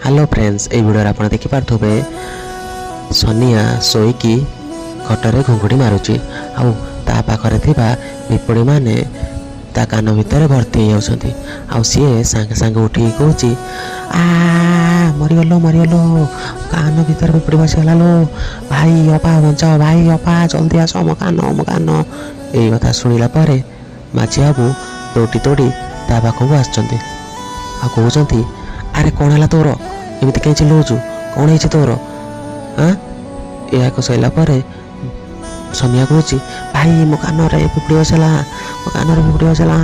Hello friends, ଏଇ ଭିଡ଼ିଓରେ ଆପଣ ଦେଖିପାରୁଥିବେ, ସନିଆ ଶୋଇକି ଖଟରେ ଘୁଙ୍ଗୁଡ଼ି ମାରୁଛି ଆଉ ତା ପାଖରେ ଥିବା ପିମ୍ପୁଡ଼ିମାନେ ତା କାନ ଭିତରେ ଭର୍ତ୍ତି ହେଇଯାଉଛନ୍ତି। ଆଉ ସିଏ ସାଙ୍ଗେ ସାଙ୍ଗେ ଉଠିକି କହୁଛି, "ଆ, ମରିଗଲୋ, ମରିଗଲୋ, କାନ ଭିତରେ ପିମ୍ପୁଡ଼ି ବସିଗଲା ଲୋ। ଭାଇ, ଅପା, ବଞ୍ଚାଅ। ଭାଇ, ଅପା, ଜଲ୍ଦି ଆସ, ମୋ କାନ, ମୋ କାନ।" ଏଇ କଥା ଶୁଣିଲା ପରେ ମାଝି ବାବୁ ଦୌଡ଼ି ଦୌଡ଼ି ତା ପାଖକୁ ଆସୁଛନ୍ତି ଆଉ କହୁଛନ୍ତି, "ଆରେ, କ'ଣ ହେଲା ତୋର? ଏମିତି କାହିଁ ଚିଲଉଛୁ? କ'ଣ ହେଇଛି ତୋର, ଆଁ?" ଏହାକୁ ସରିଲା ପରେ ସନିଆ କହୁଛି, "ଭାଇ, ମୋ କାନରେ ପିମ୍ପୁଡ଼ି ବସିଲା, ମୋ କାନରେ ପିମ୍ପୁଡ଼ି ବସିଲା।"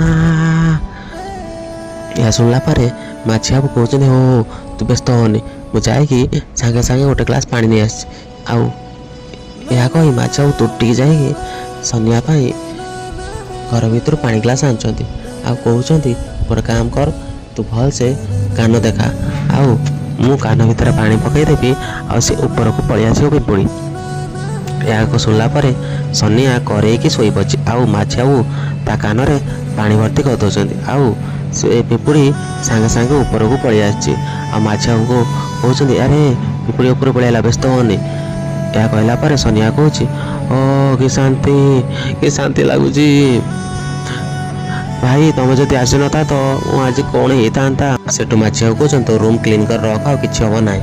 ଏହା ଶୁଣିଲା ପରେ ମାଝି ବାବୁ କହୁଛନ୍ତି, "ହଉ ହଉ, ତୁ ବ୍ୟସ୍ତ ହଅନି, ମୁଁ ଯାଇକି ସାଙ୍ଗେ ସାଙ୍ଗେ ଗୋଟେ ଗ୍ଲାସ୍ ପାଣି ନେଇ ଆସିଛି।" ଆଉ ଏହା କହି ମାଝି ବାବୁ ତୁଟିକି ଯାଇକି ସନିଆ ପାଇଁ ଘର ଭିତରୁ ପାଣି ଗ୍ଲାସ୍ ଆଣୁଛନ୍ତି ଆଉ କହୁଛନ୍ତି, "ଗୋଟେ କାମ କର, ତୁ ଭଲସେ କାନ ଦେଖା ଆଉ ମୁଁ କାନ ଭିତରେ ପାଣି ପକାଇଦେବି ଆଉ ସେ ଉପରକୁ ପଳେଇ ଆସିବ ପିମ୍ପୁଡ଼ି।" ଏହାକୁ ଶୁଣିଲା ପରେ ସନିଆ କରେଇକି ଶୋଇପଡ଼ିଛି ଆଉ ମାଝି ବାବୁ ତା କାନରେ ପାଣି ଭର୍ତ୍ତି କରିଦେଉଛନ୍ତି ଆଉ ସେ ପିମ୍ପୁଡ଼ି ସାଙ୍ଗେ ସାଙ୍ଗେ ଉପରକୁ ପଳେଇ ଆସିଛି। ଆଉ ମାଝି ବାବୁକୁ କହୁଛନ୍ତି, "ଆରେ, ପିମ୍ପୁଡ଼ି ଉପରକୁ ପଳେଇ ଆଇଲା, ବ୍ୟସ୍ତ ହୁଅନି।" ଏହା କହିଲା ପରେ ସନିଆ କହୁଛି, "ଓ, କି ଶାନ୍ତି, କି ଶାନ୍ତି ଲାଗୁଛି। ଭାଇ, ତମେ ଯଦି ଆସିନଥାନ୍ତ, ମୁଁ ଆଜି କ'ଣ ହେଇଥାନ୍ତା।" ସେଠୁ ମାଝି ବାବୁ କହୁଛନ୍ତି, "ତୋ ରୁମ୍ କ୍ଲିନ୍ କରି ରଖ, ଆଉ କିଛି ହବ ନାହିଁ।"